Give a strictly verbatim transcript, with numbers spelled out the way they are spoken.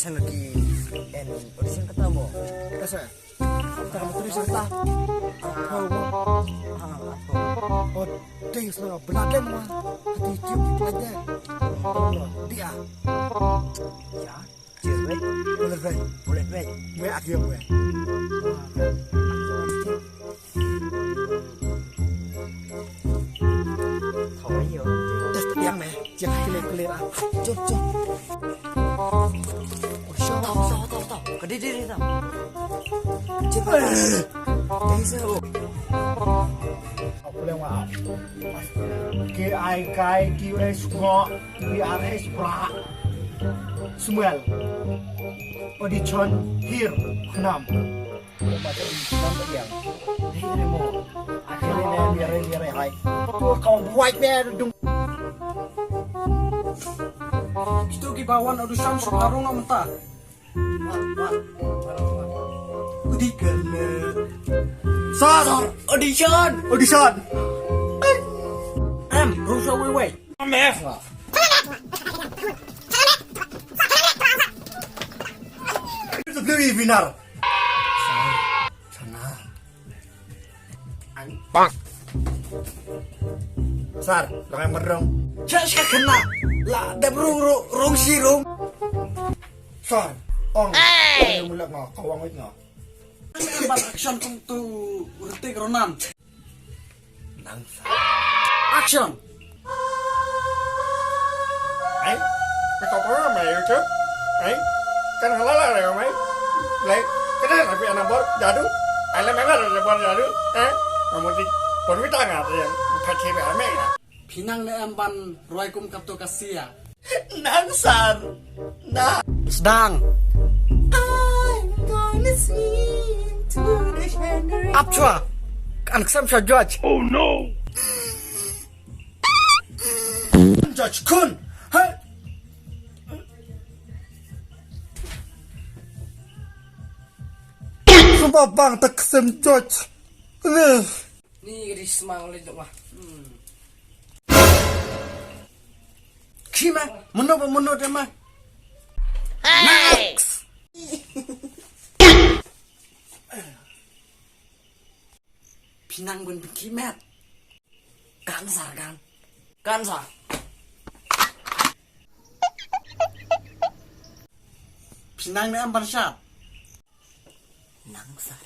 Lagi en audition kata mo. Kasa. Kata mo tulis kata. Apa mo? Ah, apa? Oh, ding sana belat deh mo. Hati cium kita aja. Dia. Ya. Cheers, mate. Bullet, mate. Bullet, mate. Gue akhir gue. Thawaiyo. Dah tiang meh. Jangan kelir-kelir ah. Cop, cop. Tau, tau, tau, tau. Ka dei, dei, dei, tau. Cop. Dei, sir. Apa yang maaf? K I K Q S ngo, P R S bra. Samuel. Audition here. Khnam. Macam Islam tak yang. Ni ni mo. Akhirnya ni ni ni ni hai. Tu kau buat ni dung. Kitu ki ba wan audition sa baru nak mentah. Udi kena. Sir, audition, audition. Em, rusa wei wei. Meh. Itu beli winner. Sana. Bang. Sir, lang yang merong. Cak cak kena. Lah, dah berung rung rung si rung. Sir, ong. Hey. Mulak ngah, kawang wit ngah. Bat action kum tu Ritik Ronan. Nang sa. Action. Ai, me ko ko mai yo chu. Ai, kan hala la re mai. Lai, kada tapi anak bor jadu. Ai la me la re bor jadu. Eh, kamu di pon kita ngat ya. Phathi be ame. Phi nang ne em ban roi kum kap to kasia. Nang sar. Na. Sdang. I'm gonna sing to the generation. Ap chwa. An ksam chwa George. Oh no. George kun. Ha. Sumpah bang tak ksam George. Ni. Ni ka dei smang leh dok mah. Hmm. Ki mah, mano ba mano deh mah. Hey! Next. Phi nang bun phi met. Kan sar kan. Kan sar. Phi nang ne am ban shat. Nang sar.